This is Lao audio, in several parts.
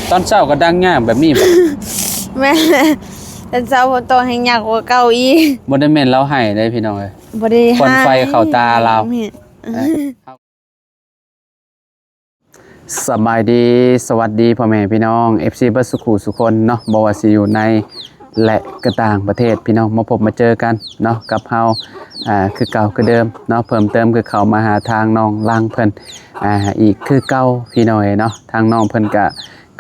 ຕອນເຊົ້າກໍດັງຍາກແບບນີ້ບໍ? ແມ່ນແຫຼະ ຕອນເຊົ້າຝົນຕົກແຮງຍາກກວ່າເກົ່າອີກ. ບໍ່ໄດ້ແມ່ນລາວໄຫ້ເດ້ພີ່ນ້ອງເອີຍ ບໍ່ໄດ້ ຄວັນໄຟເຂົ້າຕາລາວ. ແມ່ນ ສະບາຍດີ ສະຫວັດດີພໍ່ແມ່ພີ່ນ້ອງ ເອັຟຊີ ເບິດສູ່ຄູ່ສູ່ຄົນເນາະ ບໍ່ວ່າຊິຢູ່ໃນ ແລະ ກະຕ່າງປະເທດ ພີ່ນ້ອງມາພົບມາເຈີກັນເນາະ ກັບເຮົາ ອ່າ ຄືເກົ່າຄືເດີມເນາະ. ເພີ່ມເຕີມຄືເຂົ້າມາຫາທາງນ້ອງລັງເພິ່ນ ອ່າ ອີກຄືເກົ່າ ພີ່ນ້ອງເອີຍເນາະ. ທາງນ້ອງເພິ່ນກະ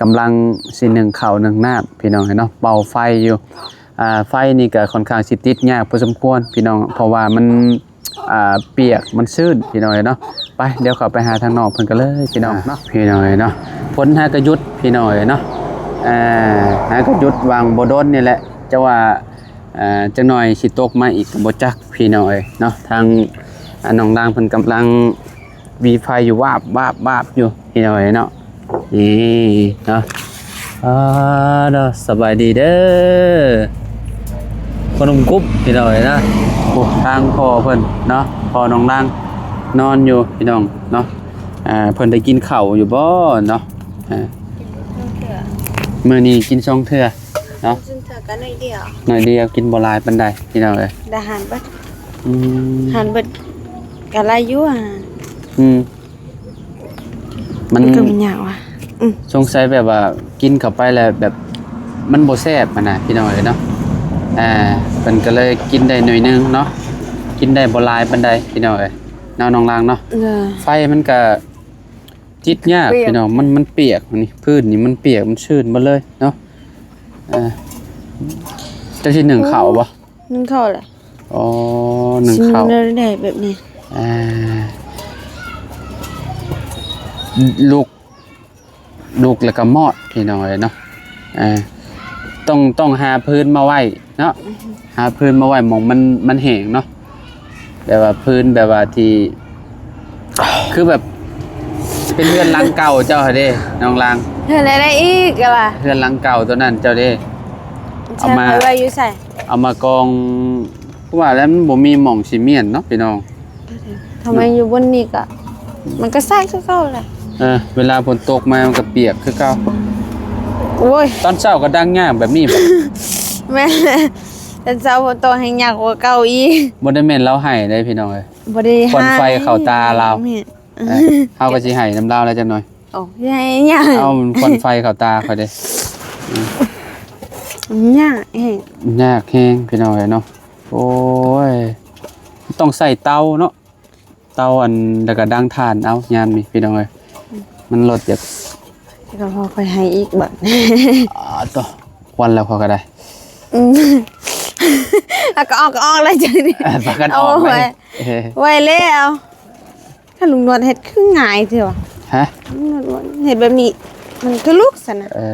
ກຳລັງຊິໜຶ້ງເຂົ້າໜຶ້ງນ້ຳ ພີ່ນ້ອງເອີຍເນາະ ເປົ່າໄຟຢູ່. ອ່າ ໄຟນີ້ກະຄ່ອນຂ້າງຊິຕິດຍາກພໍສົມຄວນ ພີ່ນ້ອງ ເພາະວ່າມັນ ອ່າ ປຽກ ມັນຊື້ນ ພີ່ນ້ອງເອີຍເນາະ. ໄປ ດຽວເຂົ້າໄປຫາທາງນ້ອງເພິ່ນກັນເລີຍ ພີ່ນ້ອງເນາະ ພີ່ນ້ອງເອີຍເນາະ. ຝົນຫາກະຢຸດ ພີ່ນ້ອງເອີຍເນາະ ເອີ ຫາກະຢຸດຫວ່າງບໍ່ດົນນີ້ແຫຼະ ຈະວ່າ ເອີ ຈັກໜ່ອຍຊິຕົກມາອີກກະບໍ່ຈັກ ພີ່ນ້ອງເອີຍເນາະ. ທາງ ອ່າ ນ້ອງລາງເພິ່ນກຳລັງ ມີໄຟຢູ່ວາບວາບວາບຢູ່ ພີ່ນ້ອງເອີຍເນາະ. ນີ້ເນາະ ອ່າ ເນາະ ສະບາຍດີເດີ ພໍ່ໜຸ່ມກຸບ ພີ່ນ້ອງເອີຍນະ. ໂອ້ ທາງພໍ່ເພິ່ນເນາະ ພໍ່ນ້ອງນາງນອນຢູ່ ພີ່ນ້ອງເນາະ. ອ່າ ເພິ່ນໄດ້ກິນເຂົ້າຢູ່ບໍ່ເນາະ? ອ່າ ກິນສອງເທື່ອ ມື້ນີ້ກິນສອງເທື່ອເນາະ ກິນສອງເທື່ອກໍໜ້ອຍດຽວ ໜ້ອຍດຽວ ກິນບໍ່ຫຼາຍປານໃດ ພີ່ນ້ອງເອີຍ. ໄດ້ຫານເບິດ ອືມ ຫານເບິດກໍຫຼາຍຢູ່ ອືມ ມັນ ມັນກໍມັນຍາກວ່າ ອືມ ສົງໄສແບບວ່າກິນເຂົ້າໄປແລ້ວແບບມັນບໍ່ແຊບຫັ້ນນະ ພີ່ນ້ອງເອີຍເນາະ. ອ່າ ເພິ່ນກໍເລີຍກິນໄດ້ໜ້ອຍໜຶ່ງເນາະ ກິນໄດ້ບໍ່ຫຼາຍປານໃດ ພີ່ນ້ອງເອີຍເນາະ ນ້ອງລາງເນາະ. ເອີ ໄຟມັນກໍຕິດຍາກ ປຽກ ພີ່ນ້ອງ ມັນ ມັນປຽກ ນີ້ ພື້ນນີ້ມັນປຽກ ມັນຊື້ນໝົດເລີຍເນາະ. ອ່າ ເຈົ້າຊິໜຶ້ງເຂົ້າບໍ່? ໜຶ້ງເຂົ້າແຫຼະ ອໍ ໜຶ້ງເຂົ້າ ຊິໜຶ້ງແນວໃດແບບນີ້? ອ່າ ລຸກ ລຸກແລ້ວກໍມອດ ພີ່ນ້ອງເອີຍເນາະ. ອ່າ ຕ້ອງ ຕ້ອງຫາພື້ນມາໄວ້ເນາະ ຫາພື້ນມາໄວ້ໝ່ອງມັນ ມັນແຫ້ງເນາະ ແບບວ່າພື້ນແບບວ່າທີ່ ຄືແບບເປັນເຮືອນຫຼັງເກົ່າເຈົ້າຫັ້ນເດ້ ນ້ອງລາງ. ເຮືອນໃດອີກກະວ່າ ເຮືອນຫຼັງເກົ່າໂຕນັ້ນເຈົ້າເດ້ ເອົາມາໄວ້ຢູ່ໃສ? ເອົາມາກອງ ຄືວ່າແລ້ວມັນບໍ່ມີໝ່ອງຊິມ້ຽນເນາະ ພີ່ນ້ອງ. ທຳໄມຢູ່ບ່ອນນີ້ກະ ມັນກະໃສຄືເກົ່າແຫຼະ. ເອີ ເວລາຝົນຕົກມາມັນກະປຽກຄືເກົ່າ. ໂອ້ຍ ຕອນເຊົ້າກະດັງຍາກແບບນີ້ບໍ? ແມ່ນແຫຼະ ຕອນເຊົ້າຝົນຕົກແຮງຍາກກວ່າເກົ່າອີກ. ບໍ່ໄດ້ແມ່ນລາວໄຫ້ເດ້ພີ່ນ້ອງເອີຍ ບໍ່ໄດ້ ຄວັນໄຟເຂົ້າຕາລາວ. ແມ່ນ ເອີ ເຮົາກໍຊິໄຫ້ນຳລາວແລ້ວຈັກໜ່ອຍ. ໂອ້ ຍາກຫຍັງ ເອົາ ມັນຄວັນໄຟເຂົ້າຕາຂ້ອຍເດ້. ອືມ ຍາກແຮງ ຍາກແຮງ ພີ່ນ້ອງເອີຍເນາະ. ໂອ້ຍ ຕ້ອງໃຊ້ເຕົາເນາະ ເຕົາ ອັນ ແລ້ວກໍດັງຖ່ານເອົາຍາມນີ້ ພີ່ນ້ອງເອີຍ. ອືມ ມັນລົດຢາກ ແລ້ວກໍພໍຂ້ອຍໄຫ້ອີກບາດ. ອາ ໂຕ ຄວັນແລ້ວຂ້ອຍກໍໄດ້. ອືມ ແລ້ວກໍອອກ ກໍອອກແລ້ວຈັ່ງນີ້. ເອີ ພາກັນອອກໄດ້ ໄວແລ້ວ. ຖ້າລຸງນວດເຮັດຄືງ່າຍແທ້ຫວາ? ຮະ? ລຸງນວດເຮັດແບບນີ້ ມັນທະລຸຊັ້ນນະ. ເອີ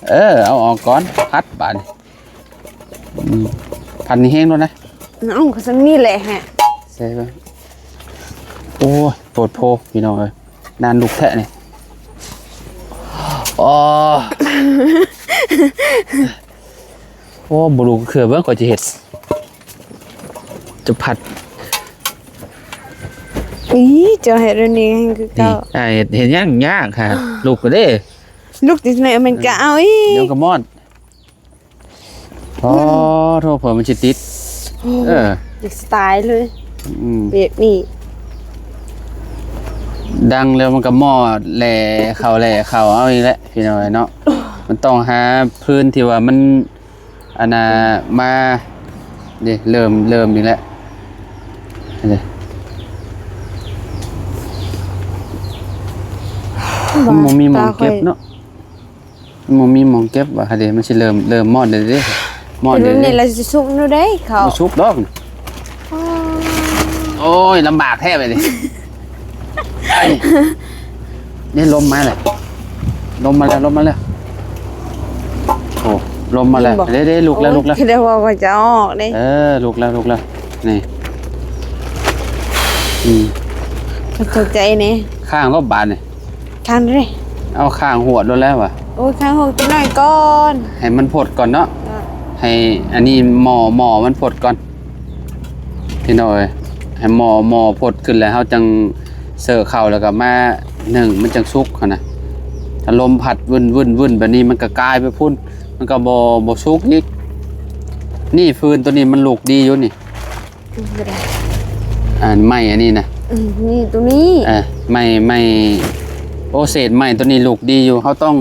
ເອີ ເອົາອອກກ່ອນ ພັດບາດນີ້. ອືມ ພັດນີ້ແຮງໂລດນະ. ເອົາ ກໍສ່ຳນີ້ແຫຼະຮະ ໃສ່ເບິ່ງ. ໂອ້ຍ ໂພດໂພ ພີ່ນ້ອງເອີຍ ນານລຸກແທ້ນີ້. ອໍ ໂອ້ ບໍ່ລຸກເຄືອເບິ່ງ ຂ້ອຍຈະເຮັດ ຈະພັດ. ອີ ເຈົ້າເຮັດແນວນີ້ແຮງຄືເກົ່າ. ນີ້ ອ້າຍເຮັດ ເຮັດຫຍັງຍາກຫາ ລຸກເດ້ ລຸກຕິແມ່ ມັນກະເອົາອີກ ດຽວກະມອດ. ອໍ ໂທ ເຜື່ອມັນຊິຕິດ. ໂອ້ ເອີ ຢາກສະຕາຍເລີຍ. ອືມ ແບບນີ້ ດັງແລ້ວມັນກະໝໍ້ແຫຼ່ເຂົ້າແຫຼ່ເຂົ້າເອົາອີກແຫຼະ ພີ່ນ້ອງເນາະ. ມັນຕ້ອງຫາພື້ນທີ່ວ່າມັນ ອັນນ່າ ມາເດ້ ເລີ່ມ ເລີ່ມນີ້ແຫຼະ ເດ້ ມັນບໍ່ມີໝ່ອງເກັບເນາະ ມັນບໍ່ມີໝ່ອງເກັບວ່າ ເດ້ ມັນຊິເລີ່ມ ເລີ່ມມອດເດ້ ມອດເດ້. ແບບນີ້ລະຊິສຸກຢູ່ໃດເຂົາ ບໍ່ສຸກດອກ. ໂອ້ຍ ລຳບາກແທ້ບາດນີ້. ນີ້ລົມມາແລ້ວ ລົມມາແລ້ວ ລົມມາແລ້ວ. ໂອ້ ລົມມາແລ້ວ ເຫັນບໍ່? ເດ້ ເດ້ ລຸກແລ້ວ ລຸກແລ້ວ. ໂອ້ຍ ຄືໄດ້ວ່າ ວ່າຈະອອກເດ້. ເອີ ລຸກແລ້ວ ລຸກແລ້ວ ນີ້. ອືມ ເຂົ້າໃຈແດ່ ຄ້າງລົບບາດນີ້. ຄ້າງເດ້ ເອົາຄ້າງຫວດໂລດແລ້ວຫວາ. ໂອ້ຍ ຄ້າງຫວດຈັກໜ້ອຍກ່ອນ ໃຫ້ມັນພົດກ່ອນເນາະ. ໃຫ້ອັນນີ້ໝໍ້ ໝໍ້ມັນພົດກ່ອນ ພີ່ນ້ອງເອີຍ. ໃຫ້ໝໍ້ ໝໍ້ພົດຂຶ້ນແລ້ວ ເຮົາຈັ່ງເສີເຂົ້າ ແລ້ວກໍມາໜຶ້ງ ມັນຈັ່ງສຸກຫັ້ນນະ. ລົມພັດວຶ່ນໆໆ ແບບນີ້ ມັນກໍກາຍໄປພຸ້ນ ມັນກໍບໍ່ ບໍ່ສຸກອີກ. ນີ້ຟືນໂຕນີ້ມັນລຸກດີຢູ່ນີ້ ອືມ ບໍ່ໄດ້ ອັນໄມ້ອັນນີ້ນະ ອືມ ນີ້ໂຕນີ້ ເອີ ໄມ້ ໄມ້ ໂອ້ ເສດໄມ້ໂຕນີ້ລຸກດີຢູ່. ເຮົາຕ້ອງ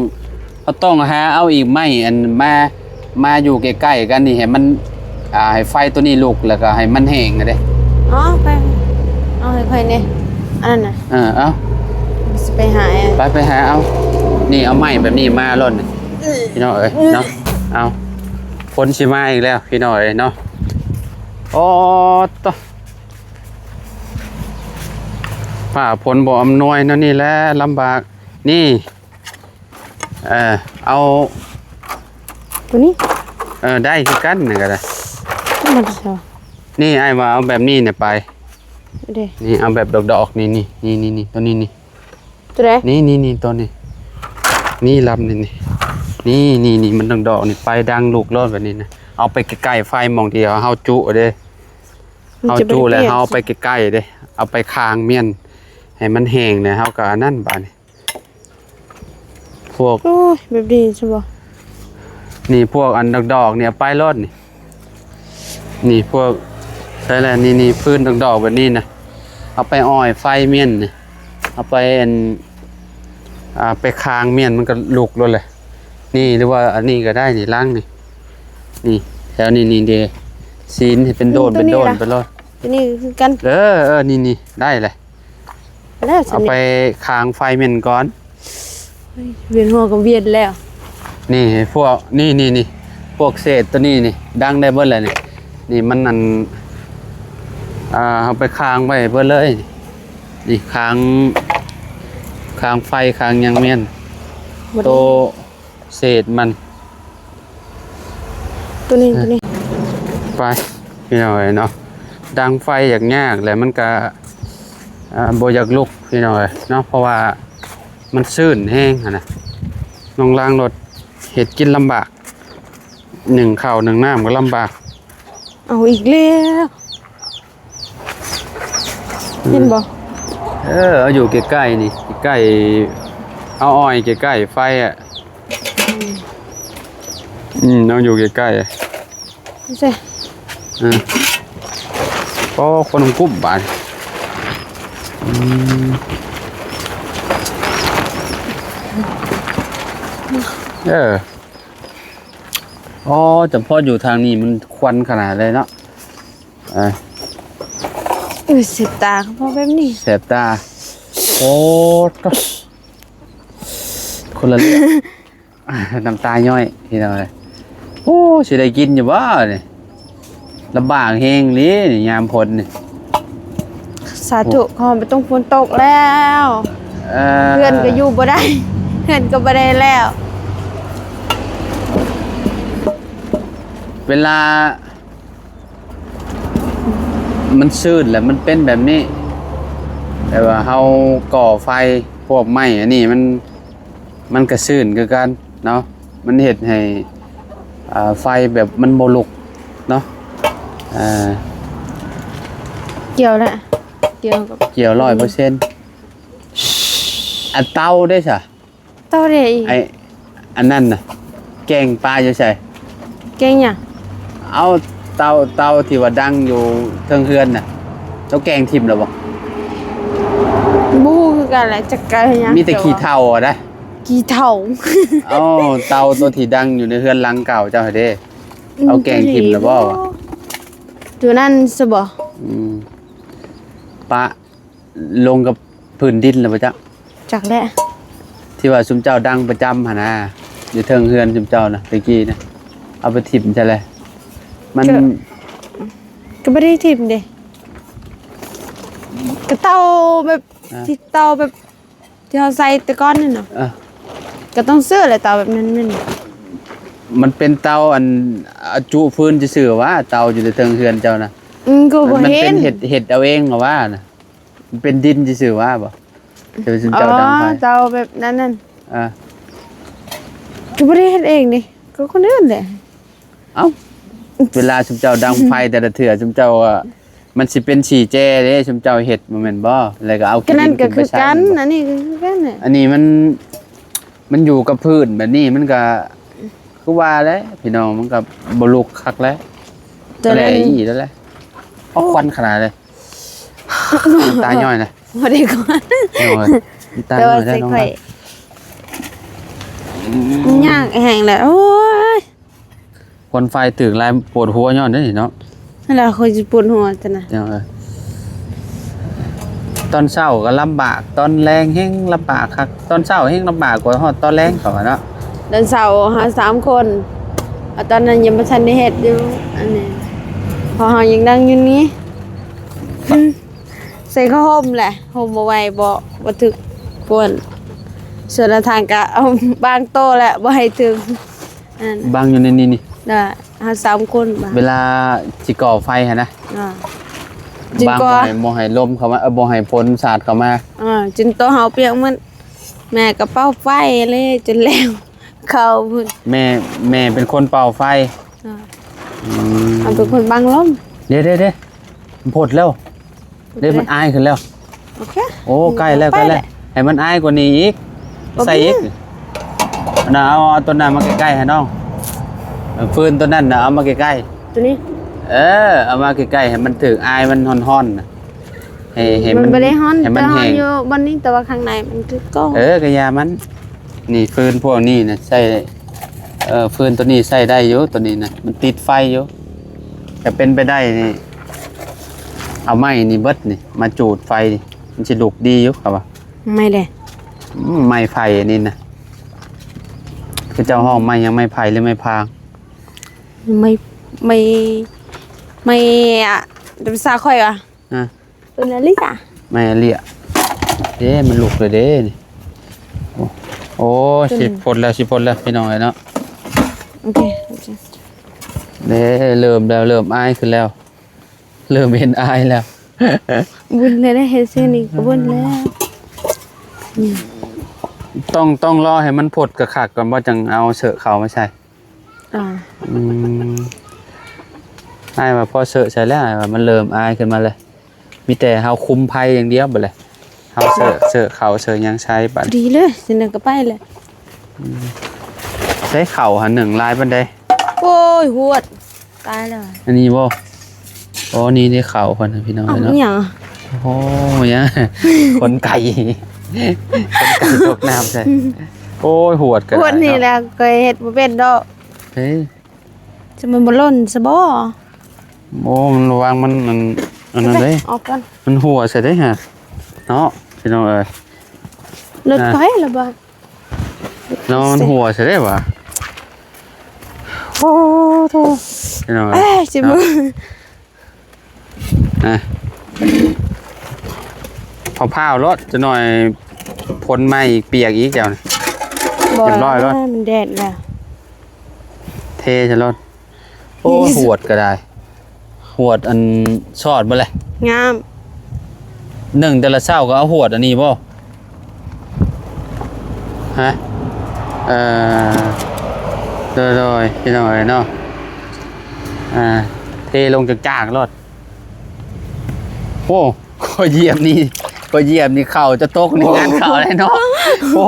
ເຮົາຕ້ອງຫາເອົາອີກໄມ້ອັນມາ ມາຢູ່ໃກ້ໆກັນນີ້ ໃຫ້ມັນ ອ່າ ໃຫ້ໄຟໂຕນີ້ລຸກ ແລ້ວກໍໃຫ້ມັນແຫ້ງນະເດ້. ອໍ ໄປ ເອົາໃຫ້ຂ້ອຍແດ່ ອັນນັ້ນນະ. ເອີ ເອົາ ຊິໄປຫາ ໄປ ໄປຫາເອົາ. ນີ້ ເອົາໄມ້ແບບນີ້ມາໂລດນີ້ ພີ່ນ້ອງເອີຍເນາະ. ເອົາ ຝົນຊິມາອີກແລ້ວ ພີ່ນ້ອງເອີຍເນາະ. ໂອ້ ຕະ ຟ້າຝົນບໍ່ອຳນວຍແນວນີ້ແຫຼະ ລຳບາກ. ນີ້ ເອີ ເອົາ ໂຕນີ້ ເອີ ໄດ້ຄືກັນ ນີ້ກໍໄດ້. ມັນຊິ ນີ້ ອ້າຍວ່າເອົາແບບນີ້ນີ້ໄປ ເດ້ ນີ້ ເອົາແບບດອກໆ ນີ້ ນີ້ ນີ້ ນີ້ ໂຕນີ້ນີ້ ໂຕໃດ? ນີ້ ນີ້ ນີ້ ໂຕນີ້ ນີ້ລຳນີ້ ນີ້ ນີ້ ນີ້ ນີ້ ມັນດອກໆ ນີ້ ໄປດັງລຸກໂລດແບບນີ້ນະ. ເອົາໄປໃກ້ໆໄຟ ໝ່ອງທີ່ເຮົາຈຸເດ້ ເຮົາຈຸແລ້ວເຮົາເອົາໄປໃກ້ໆເດ້ ເອົາໄປຄາງມ້ຽນໃຫ້ມັນແຫ້ງ ແລ້ວເຮົາກໍອັນນັ້ນບາດນີ້. ພວກ ໂອ້ຍ ແບບນີ້ຊັ້ນບໍ່? ນີ້ພວກອັນດອກໆນີ້ເອົາໄປໂລດນີ້. ນີ້ພວກ ໃຊ່ແລ້ວ ນີ້ ນີ້ ຟືນດອກໆແບບນີ້ນະ ເອົາໄປອ້ອຍໄຟມ້ຽນນີ້ ເອົາໄປອັນ ອ່າ ໄປຄາງມ້ຽນ ມັນກໍລຸກໂລດແຫຼະ. ນີ້ ຫຼືວ່າອັນນີ້ກໍໄດ້ນີ້ ຫຼັງນີ້ ນີ້ ແຖວນີ້ນີ້ເດ້ ຊີ້ນໃຫ້ເປັນໂດນ ອືມ ເປັນໂດນໄປໂລດ. ໂຕນີ້ລະ ໂຕນີ້ຄືກັນ ເອີ ເອີ ນີ້ ນີ້ ໄດ້ແຫຼະ. ແລ້ວຊັ້ນ ເອົາໄປຄາງໄຟມ້ຽນກ່ອນ. ໂອ້ຍ ວຽນຫົວກໍວຽນແລ້ວ. ນີ້ພວກ ນີ້ ນີ້ ນີ້ ພວກເສດໂຕນີ້ນີ້ ດັງໄດ້ເບິດແລ້ວນີ້. ນີ້ມັນອັນ ອ່າ ເຮົາໄປຄາງໄວ້ເບິດເລີຍ. ນີ້ຄາງ ຄາງໄຟ ຄາງຫຍັງມ້ຽນ ໂຕ ເສດມັນ ໂຕນີ້ ໂຕນີ້ ໄປ ພີ່ນ້ອງເອີຍເນາະ. ດັງໄຟຢາກຍາກແຫຼະ ມັນກະ ອ່າ ບໍ່ຢາກລຸກ ພີ່ນ້ອງເອີຍເນາະ ເພາະວ່າມັນຊື້ນແຮງຫັ້ນນະ. ນ້ອງລ້າງລົດ ເຮັດກິນລຳບາກ ໜຶ້ງເຂົ້າໜຶ້ງນ້ຳກໍລຳບາກ. ເອົາອີກແລ້ວ ເຫັນບໍ່? ເອີ ເອົາຢູ່ໃກ້ໆນີ້ ໃກ້ໆ ເອົາອ້ອຍໃກ້ໆໄຟອະ. ອືມ ອືມ ເອົາຢູ່ໃກ້ໆ ໃຊ່ ເອີ ໂອ້ ຄົນກຸ້ມບາດ. ອືມ ເອີ ອໍ ຈຳເພາະຢູ່ທາງນີ້ມັນຄວັນຂະໜາດເລີຍເນາະ. ເອີ ເອີ ແສບຕາ ເພາະແບບນີ້ແສບຕາ. ໂອ້ ຄົນລະເລື່ອງ ນ້ຳຕາຍ້ອຍ ພີ່ນ້ອງເອີຍ. ໂອ້ ຊິໄດ້ກິນຢູ່ບໍ່ນີ້? ລຳບາກແຮງເລີຍຍາມຝົນນີ້. ສາທຸ ຂໍໃຫ້ບໍ່ຕ້ອງຝົນຕົກແລ້ວ. ເອີ ເຮືອນກໍຢູ່ບໍ່ໄດ້ ເຮືອນກໍບໍ່ໄດ້ແລ້ວ. ເວລາມັນຊື້ນແລ້ວມັນເປັນແບບນີ້ ແຕ່ວ່າເຮົາກໍ່ໄຟ ພວກໄມ້ອັນນີ້ມັນ ມັນກະຊື້ນຄືກັນເນາະ. ມັນເຮັດໃຫ້ ອ່າ ໄຟແບບມັນບໍ່ລຸກເນາະ. ອ່າ ກ່ຽວແຫຼະ ກ່ຽວກັບ ກ່ຽວຮ້ອຍເປີເຊັນ. ອັນເຕົາເດ້ຊະ? ເຕົາເດ້ອີກ? ໄອ້ ອັນນັ້ນນະ ແກງປາຢູ່ໃສ? ແກງຫຍັງ? ເອົາ ເຕົາ ເຕົາທີ່ວ່າດັງຢູ່ເທິງເຮືອນນະ ເຈົ້າແກງຖິ້ມແລ້ວບໍ່? ບໍ່ຮູ້ຄືກັນແຫຼະ ຈັກກະຫຍັງ ມີແຕ່ຂີ້ເຖົ້າຫັ້ນນະ. ຂີ້ເຖົ້າ. ເອົາ ເຕົາຕົວທີ່ດັງຢູ່ໃນເຮືອນຫຼັງເກົ່າເຈົ້າຫັ້ນເດ້ ອືມ ເອົາແກງຖິ້ມແລ້ວບໍ່? ຕົວນັ້ນຊະບໍ່? ອືມ ປະລົງກັບພື້ນດິນແລ້ວບໍ່ຈັກ? ຈັກແຫຼະ ທີ່ວ່າຊຸມເຈົ້າດັງປະຈຳຫັ້ນນະ ຢູ່ເທິງເຮືອນຊຸມເຈົ້ານະ ແຕ່ກີ້ນະ ເອົາໄປຖິ້ມຊະແຫຼະ. ມັນ ກໍ ກໍບໍ່ໄດ້ຖິ້ມເດ້ ກໍເຕົາແບບ ອ່າ ທີ່ເຕົາແບບ ທີ່ເຮົາໃສ່ແຕ່ກ່ອນນີ້ນະ ເອີ ກໍຕ້ອງຊື້ແຫຼະເຕົາແບບນັ້ນແມ່ນ. ມັນເປັນເຕົາອັນ ອາ ຈຸຟືນຊື່ໆຫວາ ເຕົາຢູ່ໃນເທິງເຮືອນເຈົ້ານະ? ອືມ ກໍບໍ່ເຫັນ ມັນເປັນເຮັດ ເຮັດເອົາເອງຫວານະ? ມັນເປັນດິນຊື່ໆຫວາບໍ່? ແຕ່ວ່າຊຸມເຈົ້າດັງໄຟ ອໍ ເຕົາແບບນັ້ນນັ້ນ ອ່າ ກໍບໍ່ໄດ້ເຮັດເອງເດ້ ກໍຄົນອື່ນແຫຼະ. ເອົ້າ ເວລາຊຸມເຈົ້າດັງໄຟແຕ່ລະເທື່ອ ຊຸມເຈົ້າ ມັນຊິເປັນສີແຈເດ້ ຊຸມເຈົ້າເຮັດບໍ່ແມ່ນບໍ່? ແລ້ວກໍເອົາ ກໍນັ້ນກໍຄືກັນ ອັນນີ້ກໍຄືກັນແຫຼະ. ອັນນີ້ມັນ ມັນຢູ່ກັບພື້ນແບບນີ້ ມັນກໍຄືວ່າແຫຼະພີ່ນ້ອງ ມັນກໍບໍ່ລຸກຄັກແຫຼະ ຕົວນັ້ນ ກໍແຫຼະອີ່ແລ້ວແຫຼະ. ເອົາ ໂອ້ ຄວັນຂະໜາດເລີຍ ຕາຍ້ອຍນະ ບໍ່ໄດ້ຄວັນ ຕາຍ້ອຍ ແຕ່ວ່າໃສ່ຂ້ອຍ ອືມ ຍາກແຮງແຫຼະ ໂອ້ຍ. ຄວັນໄຟຖືກຫຼາຍປວດຫົວຍ້ອນນີ້ເນາະ. ນັ້ນແຫຼະ ຂ້ອຍຊິປວດຫົວຊັ້ນນະ ເອີ ຕອນເຊົ້າກໍລຳບາກ ຕອນແລງແຮງລຳບາກຄັກ ຕອນເຊົ້າແຮງລຳບາກກວ່າຮອດຕອນແລງເຂົາວ່າເນາະ. ຕອນເຊົ້າເຮົາສາມຄົນ ອາ ຕອນນັ້ນຍັງບໍ່ທັນໄດ້ເຮັດຢູ່ ອັນນີ້ ເພາະເຮົາຍັງນັ່ງຢູ່ນີ້ ໃສ່ຜ້າຫົ່ມແຫຼະ ຫົ່ມບໍ່ໄຫວ ບໍ່ ບໍ່ຖືກປວນ ສ່ວນອາທານກະເອົາບາງໂຕແຫຼະ ບໍ່ໃຫ້ຖືກ ອັນ ບາງຢູ່ໃນນີ້ນີ້ ດະ ເຮົາສາມຄົນບາງ ເວລາຊິກໍ່ໄຟຫັ້ນນະ ອ່າ ຈຶ່ງ ບາງ ກໍບໍ່ໃຫ້ ບໍ່ໃຫ້ລົມເຂົ້າມາ ເອີ ບໍ່ໃຫ້ຝົນສາດເຂົ້າມາ ອ່າ ຈົນໂຕເຮົາປຽກໝົດ ແມ່ກໍເປົ່າໄຟເລີຍຈົນແລ້ວ ເຂົ້າພຸ້ນ ແມ່ ແມ່ເປັນຄົນເປົ່າໄຟ ອ່າ ອືມ ເຮົາເປັນຄົນບັງລົມ ເດ້ໆໆ ມັນພົດແລ້ວ ເດ້ ມັນອາຍຂຶ້ນແລ້ວ ໂອເຄ ໂອ້ ໃກ້ແລ້ວ ໃກ້ແລ້ວ ໃຫ້ມັນອາຍກວ່ານີ້ອີກ ບໍ່ເປັນ ໃສ່ອີກ ອັນນັ້ນ ເອົາ ເອົາຕົວນັ້ນມາໃກ້ໆ ໃຫ້ນ້ອງ ເອີ ຟືນຕົວນັ້ນນະ ເອົາມາໃກ້ໆ ຕົວນີ້ ເອີ ເອົາມາໃກ້ໆ ໃຫ້ມັນຖືກອາຍ ມັນຮ້ອນໆນະ ໃຫ້ ໃຫ້ມັນ ມັນບໍ່ໄດ້ຮ້ອນ ໃຫ້ມັນແຫ້ງ ແຕ່ຮ້ອນຢູ່ບ່ອນນີ້ ແຕ່ວ່າຂ້າງໃນມັນຄືກ້ອງ ເອີ ກະຢ່າມັນ ນີ້ຟືນພວກນີ້ນະ ໃຊ້ ເອີ ຟືນຕົວນີ້ໃຊ້ໄດ້ຢູ່ ຕົວນີ້ນະ ມັນຕິດໄຟຢູ່ ແຕ່ເປັນໄປໄດ້ນີ້ ເອົາໄມ້ນີ້ເບິດນີ້ ມາຈູດໄຟນີ້ ມັນຊິລຸກດີຢູ່ ເຂົາວ່າ ໄມ້ໃດ? ອືມ ໄມ້ໄຜ່ອັນນີ້ນະ ເຂົາເຈົ້າຮ້ອງໄມ້ຫຍັງ ໄມ້ໄຜ່ຫຼືໄມ້ພາງ? ໄມ້ ໄມ້ ໄມ້ ອະ ພາສາຂ້ອຍວ່າ ອາ ເອີ້ນອາເລຍ ແມ່ເລຍ ເດ້ ມັນລຸກແລ້ວເດ້ນີ້ ໂອ້ ໂອ້ຍ ຊິພົດແລ້ວ ຊິພົດແລ້ວ ພີ່ນ້ອງເອີຍເນາະ ໂອເຄ ໂອເຄ ເດ້ ເລີ່ມແລ້ວ ເລີ່ມອາຍຂຶ້ນແລ້ວ ເລີ່ມເຫັນອາຍແລ້ວ ບຸນແລ້ວ ໄດ້ເຮັດເຊັ່ນນີ້ກໍບຸນແລ້ວ ອືມ ຕ້ອງ ຕ້ອງລໍໃຫ້ມັນພົດຄັກໆກ່ອນບໍ່ ຈັ່ງເອົາເສີເຂົ້າມາໃສ່ ອ່າ ອືມ ອ້າຍວ່າພໍເສີໃສ່ແລ້ວ ອ້າຍວ່າມັນເລີ່ມອາຍຂຶ້ນມາແລ້ວ ມີແຕ່ເຮົາຄຸມໄຟຢ່າງດຽວບັດແຫຼະ ເຮົາເສີ ເສີເຂົ້າເສີຫຍັງໃສ່ບັດ ດີເລີຍ ຈັ່ງໃດກໍໄປແຫຼະ ອືມ ໃສ່ເຂົ້າຫັ້ນໜຶ່ງຫຼາຍປານໃດ? ໂອ້ຍ ຫວດ ຕາຍແລ້ວ ອັນນີ້ບໍ່? ອໍ ນີ້ເດ້ເຂົ້າເພິ່ນ ພີ່ນ້ອງເອີຍເນາະ ອີ່ຫຍັງ? ໂອ້ ຫຍັງ? ຂົນໄກ່ ຂົນໄກ່ຕົກນ້ຳໃສ່ ໂອ້ຍ ຫວດກໍ ຫວດນີ້ແຫຼະ ຂ້ອຍເຮັດບໍ່ເປັນດອກ ເອີ ຈະມັນບໍ່ຫຼົ່ນຊະບໍ່? ໂອ້ ມັນລະວັງມັນ ມັນ ອັນນັ້ນເດ້ ອອກກ່ອນ ມັນຮົ່ວໃສ່ເດ້ຫະ ເນາະ ພີ່ນ້ອງເອີຍ ລົດ ອ່າ ໄປລະບໍ່? ນ້ອງມັນຮົ່ວໃສ່ເດ້ຫວາ ໂອ້ໂທ້ ພີ່ນ້ອງເອີຍ ເອີຍ ຊິມື ອ່ະ ພ້າວໆໂລດ ຈັກໜ້ອຍຝົນມາອີກ ປຽກອີກເຈົ້ານີ້ ບໍ່ ຮຽບຮ້ອຍໂລດ ມັນແດດແລ້ວ ເທໃສ່ໂລດ ໂອ້ ຫວດກໍໄດ້ ຫວດອັນຊອດບໍ່ແຫຼະ ງາມ ໜຶ່ງແຕ່ລະເຊົ້າກໍເອົາຫວດອັນນີ້ບໍ່ ຮະ ເອີ ໂດຍໆ ພີ່ນ້ອງເອີຍເນາະ ອ່າ ເທລົງຈາກໆໂລດ ໂອ້ ຂ້ອຍຢຽບນີ້ ຂ້ອຍຢຽບນີ້ເຂົ້າຈະຕົກໃນງານເຂົ້າແລ້ວເນາະ ໂອ້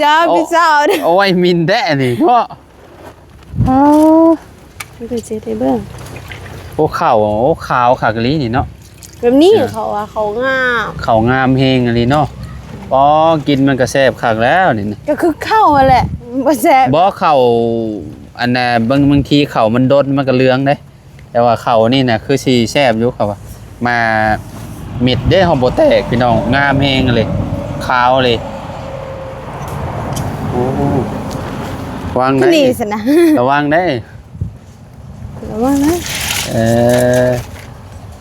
ຈະເອົາໄປເຊົ້າເດ້ ເອົາໄວ້ໝິ່ນແທ້ນີ້ເນາະ ອໍ ມັນກໍເຈັບໄດ້ເບິ່ງ ໂອ້ ເຂົ້າ ໂອ້ ຂາວຄັກອີ່ຫຼີນີ້ເນາະ ແບບນີ້ ເອີ ເຂົາວ່າເຂົ້າງາມ ເຂົ້າງາມແຮງອີ່ຫຼີເນາະ ອໍ ກິນມັນກໍແຊບຄັກແລ້ວນີ້ນະ ກໍຄືເຂົ້າຫັ້ນແຫຼະ ບໍ່ແຊບ ບໍ່ ເຂົ້າ ອັນນ່າ ບາງ ບາງທີເຂົ້າມັນດົນມັນກໍເຫຼືອງເດ້ ແຕ່ວ່າເຂົ້ານີ້ນະຄືຊິແຊບຢູ່ ເຂົາວ່າ ມາເມັດເດ້ ເຮົາບໍ່ແຕກ ພີ່ນ້ອງ ງາມແຮງເລີຍ ຂາວເລີຍ ໂອ້ ລະວັງໄດ໋ ລະວັງໄດ໋ ລະວັງໄດ໋ ເອີ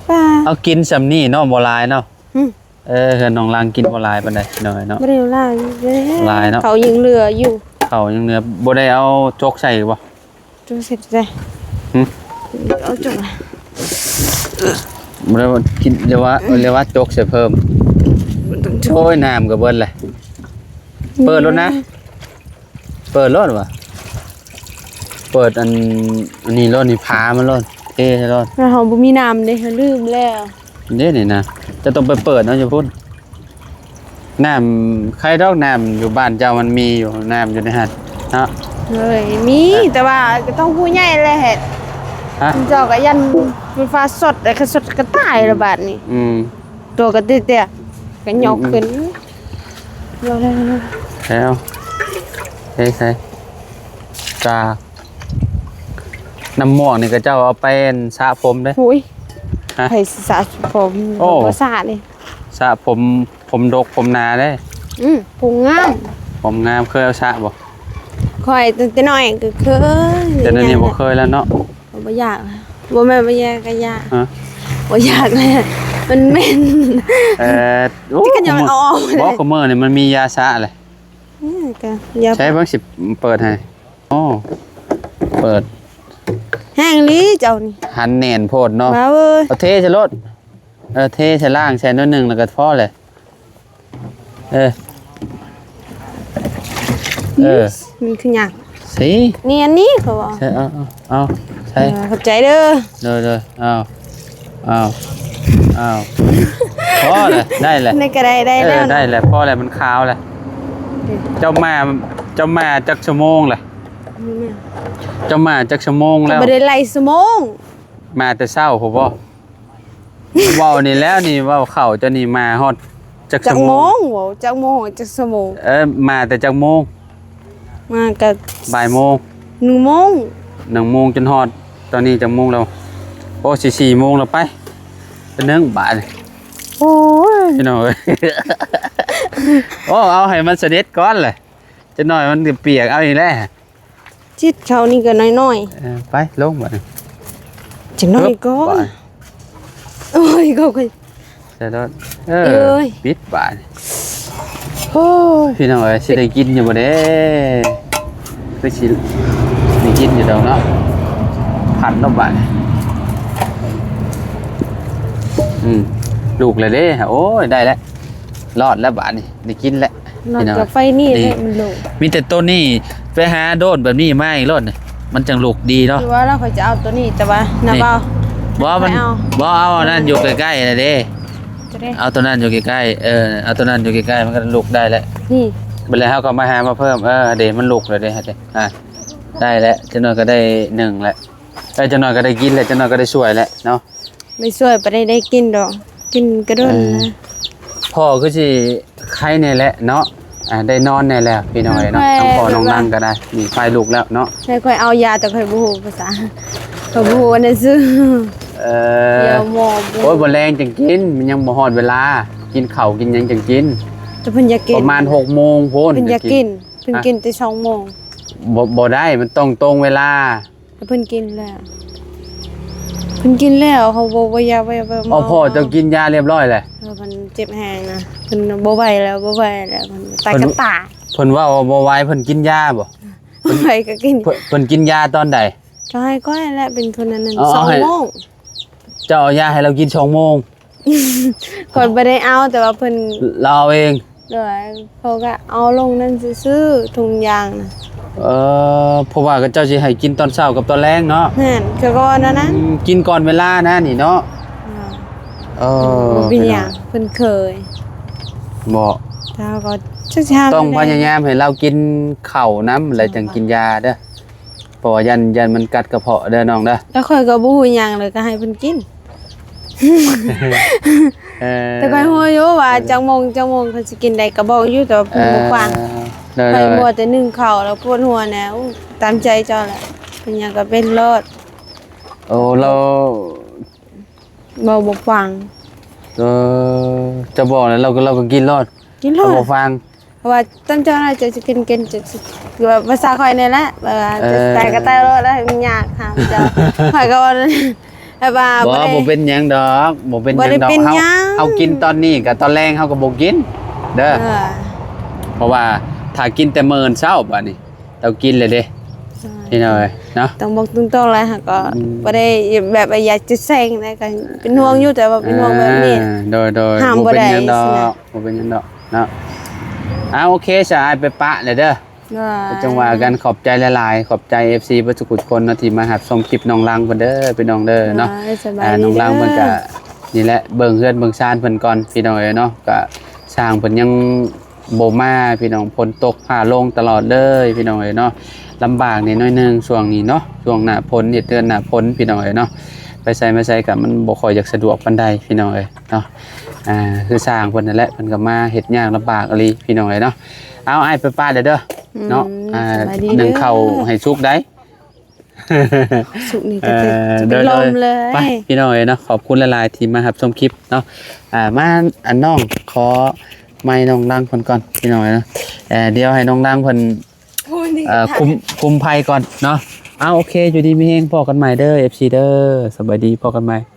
ປາ ເອົາກິນຊ່ຳນີ້ເນາະ ບໍ່ຫຼາຍເນາະ ອືມ ເອີ ເຮືອນນ້ອງລັງກິນບໍ່ຫຼາຍປານໃດ ນ້ອຍເນາະ ບໍ່ໄດ້ຫຼາຍເດ້ ຫຼາຍເນາະ ເຂົາຍັງເຫຼືອຢູ່ ເຂົາຍັງເຫຼືອ ບໍ່ໄດ້ເອົາຈົກໃສ່ບໍ່? ຈົກໃສ່ ຫຶ? ເອົາຈົກ ບໍ່ໄດ້ວ່າກິນ ເລີຍວ່າ ເລີຍວ່າຈົກໃສ່ເພີ່ມ ໂອ້ຍ ນ້ຳກໍເບິດແຫຼະ ເປີດໂລດນະ ເປີດໂລດວ່າ ເປີດອັນ ອັນນີ້ໂລດ ນີ້ຝາມັນໂລດ ເທໃສ່ໂລດ ແລ້ວເຮົາບໍ່ມີນ້ຳເດ້ ເຮົາລືມແລ້ວ ເດ້ນີ້ນະ ຈະຕ້ອງໄປເປີດເອົາຢູ່ພຸ້ນ ນ້ຳ ໃຄດອກ ນ້ຳຢູ່ບ້ານເຈົ້າມັນມີຢູ່ ນ້ຳຢູ່ໃນຫັ້ນເນາະ. ເອີຍ ມີ ແຕ່ວ່າກໍຕ້ອງຜູ້ໃຫຍ່ແຫຼະເຮັດ. ຮະ? ເຈົ້າກໍຢ້ານໄຟຟ້າຊັອດ ແລ້ວກໍຊັອດກໍຕາຍແລ້ວບາດນີ້. ອືມ ຕົວກໍເຕ້ຍໆ ກໍຍົກຂຶ້ນ. ອືມໆ ເອົາ ເອົາ ເອົາ ເອົາ ໃສ່ ໃສ່ ກາ ນ້ຳໝວກນີ້ເຂົາເຈົ້າເອົາໄປອັນສະຜົມເດ້. ໂອ້ຍ ຮະ? ໃຜຊິສະຜົມ? ໂອ້ ບໍ່ສະເດ້. ສະຜົມ ຜົມດົກຜົມໜາເດ້. ອືມ ຜົມງາມ ຜົມງາມ. ເຄີຍເອົາສະບໍ່? ຂ້ອຍຕັ້ງແຕ່ນ້ອຍກໍເຄີຍ. ແຕ່ດຽວນີ້ບໍ່ເຄີຍແລ້ວເນາະ? ບໍ່ຢາກ ບໍ່ແມ່ນບໍ່ຢາກກໍຢາກ. ຮະ? ບໍ່ຢາກແລ້ວ ມັນເໝັນ. ເອີ ໂອ້ ທີ່ກັນຍັງເອົາອອກ ບໍ່ ຄຸມື້ນີ້ມັນມີຢາສະແຫຼະ. ອືມ ກໍຢາ ໃຊ້ເບິ່ງ ຊິເປີດໃຫ້. ໂອ້ ເປີດ ແຮງອີ່ຫຼີເຈົ້ານີ້ ຫັນແໜ້ນໂພດເນາະ. ວ້າວເອີຍ ເອົາເທໃສ່ໂລດ. ເອີ ເທໃສ່ ລ້າງໃສ່ໜ້ອຍໜຶ່ງແລ້ວກໍພໍແຫຼະ. ເອີ ເອີ ມັນຄືຫຍັງ? ຊິ ນີ້ ອັນນີ້ເຂົາເວົ້າ. ໃສ່ ເອົາ ເອົາ ເອົາ ໃສ່. ເອີ ຂອບໃຈເດີ. ໂດຍໆ ເອົາ ເອົາ ເອົາ ພໍແຫຼະ ໄດ້ແຫຼະ. ນີ້ກໍໄດ້ ໄດ້ແລ້ວ ເອີ ໄດ້ແຫຼະ ພໍແຫຼະ ມັນຂາວແຫຼະ. ເຈົ້າມາ ເຈົ້າມາຈັກຊົ່ວໂມງແຫຼະ? ເຈົ້າມາຈັກຊົ່ວໂມງແລ້ວ? ບໍ່ໄດ້ໄລ່ຊົ່ວໂມງ ມາແຕ່ເຊົ້າພຸ້ນບໍ່? ເວົ້ານີ້ແລ້ວນີ້ ເວົ້າເຂົ້າເຈົ້ານີ້ ມາຮອດຈັກ ຈັກໂມງ? ເວົ້າຈັກໂມງ ຈັກຊົ່ວໂມງ? ເອີ ມາແຕ່ຈັກໂມງ? ມາກໍບ່າຍໂມງ ໜຶ່ງໂມງ ໜຶ່ງໂມງຈົນຮອດຕອນນີ້ຈັກໂມງແລ້ວ? ໂອ້ ຊິສີ່ໂມງແລ້ວ. ໄປ ໄປໜຶ່ງບາດ. ໂອ້ຍ ພີ່ນ້ອງເອີຍ ໂອ້ ເອົາໃຫ້ມັນສະເດັດກ່ອນແຫຼະ ຈັກໜ້ອຍມັນກໍປຽກເອົາອີກແລ້ວ. ຈິດເຂົ້ານີ້ກໍນ້ອຍໆ. ເອີ ໄປລົງບາດນີ້ ຈັກໜ້ອຍກ່ອນ. ໂອ້ຍ ກໍ ກໍ ໃສ່ໂລດ. ເອີ ເອີຍ ປິດບາດ. ໂອ້ຍ ພີ່ນ້ອງເອີຍ ຊິໄດ້ກິນຢູ່ບໍ່ເດ້? ຄືຊິໄດ້ກິນຢູ່ດອກເນາະ. ພັດລົງບາດ. ອືມ ລູກແລ້ວເດ້. ໂອ້ຍ ໄດ້ແລ້ວ ລອດແລ້ວບາດນີ້ ໄດ້ກິນແລ້ວ. ນອນກັບໄຟນີ້ແຫຼະ ມັນລົງ. ມີແຕ່ໂຕນີ້ ໄປຫາໂດນແບບນີ້ມາອີກໂລດ ມັນຈັ່ງລຸກດີເນາະ. ຄືວ່າລາວ ຂ້ອຍຈະເອົາໂຕນີ້ ແຕ່ວ່ານະ ບໍ່ ບໍ່ ມັນ ຂ້ອຍເອົາ ບໍ່ ເອົາອັນນັ້ນຢູ່ໃກ້ໆນະເດ້. ໂຕໃດ? ເອົາໂຕນັ້ນຢູ່ໃກ້ໆ ເອີ ເອົາໂຕນັ້ນຢູ່ໃກ້ໆ ມັນກໍລຸກໄດ້ແລ້ວ. ນີ້ ບັດແລ້ວເຮົາກໍມາຫາມາເພີ່ມ. ເອີ ເດ້ ມັນລຸກແລ້ວເດ້. ອ່າ ໄດ້ແລ້ວ ຈັກໜ້ອຍກໍໄດ້ໜຶ່ງແລ້ວ. ເອີ ຈັກໜ້ອຍກໍໄດ້ກິນແລ້ວ ຈັກໜ້ອຍກໍໄດ້ຊ່ວຍແລ້ວເນາະ. ໄດ້ຊ່ວຍ ບໍ່ໄດ້ ໄດ້ກິນດອກ ກິນກະດົນ. ເອີ ນະ ພໍ່ຄືຊິໄຄແດ່ແຫຼະເນາະ. ອ່າ ໄດ້ນອນແດ່ແລ້ວ ພີ່ນ້ອງເອີຍເນາະ. ແມ່ນ ທັງພໍ່ນ້ອງນັ່ງກໍໄດ້ ນີ້ໄຟລຸກແລ້ວເນາະ. ໃຫ້ຂ້ອຍເອົາຢາ ແຕ່ຂ້ອຍບໍ່ຮູ້ພາສາ ຂ້ອຍບໍ່ຮູ້ອັນນັ້ນຊື່. ເອີ ຢາໝໍ. ໂອ້ຍ ບໍ່ແລງຈັ່ງກິນ ມັນຍັງບໍ່ຮອດເວລາ ກິນເຂົ້າກິນຫຍັງຈັ່ງກິນ. ແຕ່ເພິ່ນຢາກກິນ ປະມານຫົກໂມງພຸ້ນ ເພິ່ນຢາກກິນ ເພິ່ນກິນແຕ່ສອງໂມງ. ບໍ່ ບໍ່ໄດ້ ມັນຕ້ອງຕົງເວລາ. ແລ້ວເພິ່ນກິນແລ້ວ ເພິ່ນກິນແລ້ວ ເຂົາບໍ່ ບໍ່ຢາກ ບໍ່ຢາກ ບໍ່ ອໍ ພໍ່ເຈົ້າກິນຢາລຽບຮ້ອຍແລ້ວ. ເອີ ເພິ່ນເຈັບແຮງນະ ເພິ່ນບໍ່ໄຫວແລ້ວ ບໍ່ໄຫວແລ້ວ ເພິ່ນຕາຍ ເພິ່ນ ກັບຕາ. ເພິ່ນເວົ້າວ່າບໍ່ໄຫວ ເພິ່ນກິນຢາບໍ່? ບໍ່ໄຫວກໍກິນ. ເພິ່ນ ເພິ່ນກິນຢາຕອນໃດ? ກໍໃຫ້ຂ້ອຍແຫຼະ ເປັນຄົນອັນນັ້ນ. ອໍ ສອງໂມງ ເຈົ້າເອົາຢາໃຫ້ລາວກິນສອງໂມງ. ຂ້ອຍບໍ່ໄດ້ເອົາ ແຕ່ວ່າເພິ່ນ ລາວເອົາເອງ. ໂດຍ ເຂົາກໍເອົາລົງນັ້ນຊື່ໆ ທຸງຢາງນະ. ເອີ ເພາະວ່າເຂົາເຈົ້າຊິໃຫ້ກິນຕອນເຊົ້າກັບຕອນແລງເນາະ. ແມ່ນ ເຂົາກໍວ່າແນວນັ້ນ. ອືມ ກິນກ່ອນເວລານະນີ້ເນາະ. ເອີ ເອີ ບໍ່ເປັນຫຍັງ ພີ່ນ້ອງ ເພິ່ນເຄີຍ. ບໍ່ ເຮົາກໍຈັກຊິຫາ ຕ້ອງພະຍາຍາມໃຫ້ລາວກິນເຂົ້ານຳ ແລ້ວຈັ່ງກິນຢາເດີ. ເພາະວ່າຢ້ານ ຢ້ານມັນກັດກະເພາະເດີນ້ອງເດີ. ແລ້ວຂ້ອຍກໍບໍ່ຮູ້ຫຍັງເລີຍ ກໍໃຫ້ເພິ່ນກິນ. ເອີ ແຕ່ຂ້ອຍຮູ້ຢູ່ວ່າ ເອີ ຈັກໂມງ ຈັກໂມງຂ້ອຍຊິກິນໄດ້ກໍບອກຢູ່ ແຕ່ວ່າເພິ່ນບໍ່ຟັງ. ເອີ ໂດຍໆ ຂ້ອຍມັວແຕ່ໜຶ້ງເຂົ້າແລ້ວປວດຫົວແດ່. ໂອ້ ຕາມໃຈເຈົ້າແຫຼະ ເປັນຫຍັງກໍເປັນໂລດ. ໂອ້ ລາວ ເວົ້າບໍ່ຟັງ. ເອີ ຈະບອກແລ້ວ ລາວກໍ ລາວກໍກິນໂລດ ກິນໂລດ ລາວບໍ່ຟັງ. ເພາະວ່າຕອນເຈົ້ານະ ເຈົ້າຊິກິນ ກິນ ເຈົ້າຊິ ຄືວ່າພາສາຂ້ອຍນີ້ແຫຼະ ແບບວ່າ ເອີ ຈະຕາຍກໍຕາຍໂລດ ແລ້ວມັນຍາກຫາເຈົ້າ. ຂ້ອຍກໍວ່າ ແບບວ່າ ບໍ່ ບໍ່ໄດ້ ບໍ່ເປັນຫຍັງດອກ ບໍ່ເປັນຫຍັງດອກ. ບໍ່ໄດ້ເປັນຫຍັງ ເຮົາ ເຮົາກິນຕອນນີ້ ກໍຕອນແລງເຮົາກໍບໍ່ກິນເດີ. ເອີ ເພາະວ່າຖ້າກິນແຕ່ມື້ເຊົ້າບາດນີ້ ເຮົາກິນແລ້ວເດ້. ໃຊ່ ພີ່ນ້ອງເອີຍເນາະ ຕ້ອງບອກຕົງໆ ແລ້ວເຮົາກໍ ອືມ ບໍ່ໄດ້ແບບວ່າຢາກຈະແຊ່ງນະ ກໍເປັນຫ່ວງຢູ່ ແຕ່ວ່າເປັນຫ່ວງແບບນີ້. ເອີ ໂດຍໆ ຫ້າມບໍ່ໄດ້ ບໍ່ເປັນຫຍັງດອກ ຊິນະ ບໍ່ເປັນຫຍັງດອກເນາະ. ອ່າ ໂອເຄ ສະ ອ້າຍໄປປະແລ້ວເດີ. ຈັ່ງວ່າກັນ ຂອບໃຈຫຼາຍໆ ຂອບໃຈເອັຟຊີເບິດທຸກຄົນເນາະ ທີ່ມາຮັບຊົມຄລິບນ້ອງລັງເພິ່ນເດີ ພີ່ນ້ອງເດີເນາະ. ອ່າ ນ້ອງລັງເພິ່ນກະນີ້ແຫຼະ ເບິ່ງເຮືອນເບິ່ງຊານເພິ່ນກ່ອນ ພີ່ນ້ອງເອີຍເນາະ. ກະ ຊ່າງເພິ່ນຍັງບໍ່ມາພີ່ນ້ອງ ຝົນຕົກຟ້າລົງຕະຫຼອດເລີຍພີ່ນ້ອງເອີຍເນາະ. ລຳບາກແດ່ໜ້ອຍໜຶ່ງຊ່ວງນີ້ເນາະ ຊ່ວງໜ້າຝົນ ເຮັດເຮືອນໜ້າຝົນພີ່ນ້ອງເອີຍເນາະ. ໄປໃສມາໃສກໍມັນບໍ່ຄ່ອຍຢາກສະດວກປານໃດພີ່ນ້ອງເອີຍເນາະ. ອ່າ ຄືຊ່າງເພິ່ນນັ້ນແຫຼະ ເພິ່ນກໍມາເຮັດຍາກລຳບາກອີ່ຫຼີພີ່ນ້ອງເອີຍເນາະ. ເອົາ ອ້າຍໄປປະເດີ້ ອືມ ເນາະ. ອ່າ ສະບາຍດີເດີ້ ໜຶ້ງເຂົ້າໃຫ້ສຸກໄດ໋. ສຸກນີ້ກໍຈະ ເອີ ຈະເປັນລົມເລີຍ ໂດຍໆ ໄປພີ່ນ້ອງເອີຍເນາະ. ຂອບຄຸນຫຼາຍໆທີ່ມາຮັບຊົມຄລິບເນາະ. ອ່າ ມາ ອັນ ນ້ອງຂໍໄມນ້ອງລັງເພິ່ນກ່ອນພີ່ນ້ອງເອີຍເນາະ. ເອີ ດຽວໃຫ້ນ້ອງລັງເພິ່ນ ໂອ້ຍ ນີ້ ເອີ ຄຸມ ຄຸມໄພກ່ອນເນາະ. ເອົາ ໂອເຄ ຢູ່ດີມີແຮງ ພໍ້ກັນໃໝ່ເດີ້ ເອັຟຊີ ເດີ້. ສະບາຍດີ ພໍ້ກັນໃໝ່.